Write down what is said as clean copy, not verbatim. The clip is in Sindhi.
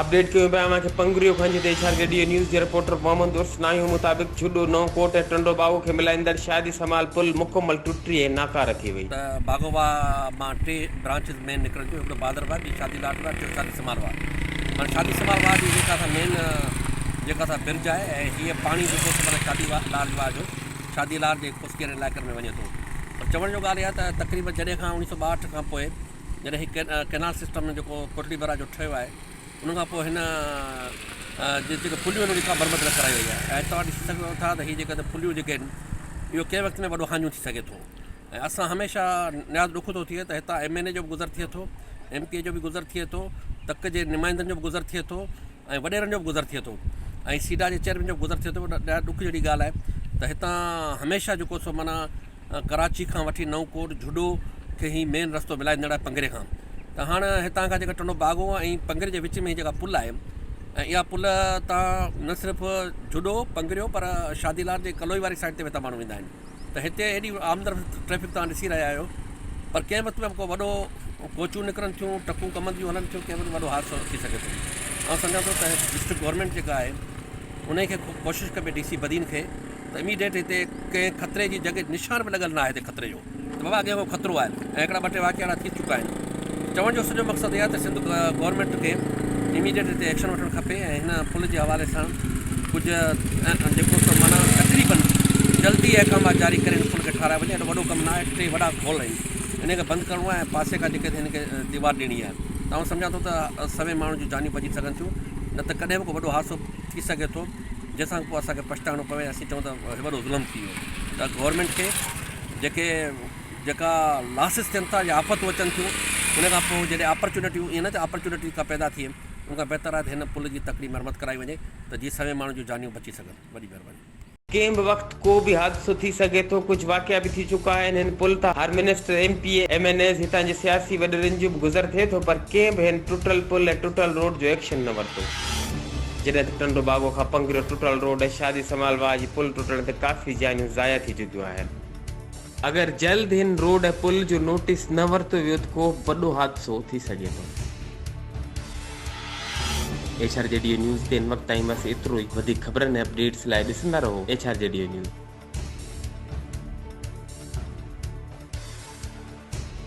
اپڊيٽ ڪيون پيا اوهان کي پنگريو کان جتي H R J D news جي رپورٽر محمد عرس ناهيون مطابق جهڏو نئون ڪوٽ ۽ ٽنڊو باگو کي ملائيندڙ شادي سمال پل مڪمل ٽٽي ۽ ناڪاره ٿي وئي. ته باگو واهه مان ٽي برانچز مين نڪرن ٿيون هڪڙو بادر واهه ٻي شادي لاٽ واهه ٽيون شادي سمال واهه معنيٰ شادي سمال واهه جي جيڪا سا مين جيڪا سا برج آهي ۽ هيء پاڻي جيڪو سو معنيٰ شادي لاٽ واهه جو شادي لاٽ جي کوسڪي وارن علائقن ۾ وڃي ٿو پر چوڻ جو ڳالهه اها ته تقريبن جڏهن کان 1962 کان پوء جڏهن هي ڪئنال سسٽم جيڪو ڪوٽڙي بئراج جو ٺهيو آهي ان کان پوء هن جي جيڪي پليون آهن ان جي ڪا مرمت نه ڪرائي وئي آهي ۽ توهان ڏسي سگهو ٿا ته هي جيڪي پليون جيڪي آهن اهو ڪنهن وقت ۾ وڏو هاڃو ٿي سگهي ٿو ۽ اسان هميشه نهايت ڏک ٿو ٿئي ته هتان ايم اين اي جو به گذر ٿئي ٿو ايم پي اي جو به گذر ٿئي ٿو تڪ جي نمائندن جو به گذر ٿئي ٿو ۽ وڏيرن جو به گذر ٿئي ٿو ۽ سيڊا جي چيئرمين جو به گذر ٿئي ٿو ڏاڍي ڏک جهڙي ڳالهه آهي ته هتان هميشه جيڪو سو معنيٰ ڪراچي کان وٺي نئون ڪوٽ جهڏو کي هي مين رستو ملائيندڙ آهي پنگري کان ته هاڻ هتان کان جيڪا ٽنڊو باگو ۽ پنگري جي وچ ۾ هي جيڪا پل آهي ۽ اها پل تان نه صرف جهڏو پنگريو پر شادي لال جي ڪلوئي واري سائيڊ تي به هتان ماڻهو ويندا آهن ته هتي ايڏي آمدرفت ٽريفڪ توهان ڏسي رهيا آهيو پر ڪنهن وقت ۾ ڪو وڏو ڪوچون نڪرن ٿيون ٽرڪون ڪمند جون هلن ٿيون ڪنهن وقت وڏو حادثو ٿي سگهي ٿو آئون سمجهان ٿو ته ڊسٽرڪٽ گورنمينٽ جيڪا آهي ان کي ڪوشش ڪبي ڊي سي بدين کي ته اميڊيٽ هتي ڪنهن خطري جي جڳهه نشان به لڳل نه آهي هتي خطري جو ته بابا اڳيان ڪو خطرو آهي ۽ هڪڙا ٻه ٽي واقعا اهڙا ٿي چڪا آهن چوڻ جو سڄو مقصد اهو آهي ته سنڌ گورنمينٽ کي اميڊيٽ هتي ايڪشن وٺڻ کپي ۽ هن پل جي حوالي سان ڪجهه جيڪو سو معنيٰ تقريبن جلدي احڪامات جاري ڪري هن پل کي ٺارايو وڃي ايڏو وڏو ڪم نه آهي ٽي وڏا هول آهن ان کي بند ڪرڻو آهي ۽ پاسي کان جيڪي هن کي ديوار ڏيڻي آهي ته آئون سمجهان ٿو ته سوين ماڻهن جون جانيون بچي سگهن ٿيون نه ته ڪڏهن به ڪو وڏو حادثو ٿي سگهي ٿو جنهن سان پوء اسان کي پڇتائڻو پوي ۽ اسين چئون ته هي وڏو ظلم ٿي ويو ته گورنمينٽ کي جيڪي جيڪا لاسز ٿين ٿا يا آفتون اچن ٿيون ان کان پوء جڏهن آپرچونيٽيون ائين نه ته آپرچونيٽي ڪا پيدا ٿئي ان کان بهتر آهي ته هن پل جي تڪڙي مرمت ڪرائي وڃي ته جيئن سوين ماڻهن جون جانيون بچي سگهن وڏي مهرباني. ڪنهن به وقت ڪو به حادثو ٿي سگهي ٿو، ڪجهه واقعا به ٿي چڪا آهن، هن پل تان هر منسٽر، ايم پي اي، ايم اين ايز، هتان جي سياسي وڏيرن جو به گذر ٿئي ٿو پر ڪنهن به هن ٽٽل پل ۽ ٽٽل روڊ جو ايڪشن نه ورتو. جڏهن ته ٽنڊو باگو کان پنگريو ٽٽل روڊ ۽ شادي سمال واهه جي پل ٽٽڻ تي ڪافي جانيون ضايع ٿي چڪيون آهن. اگر جلد هن روڊ ۽ پل جو نوٽيس نه ورتو ويو ته ڪو به وڏو حادثو ٿي سگهي ٿو. H R G D news تي هن وقت تائين بس ايترو ئي. وڌيڪ خبرن ۽ اپڊيٽس لاء ڏسندا رهو H R G D news.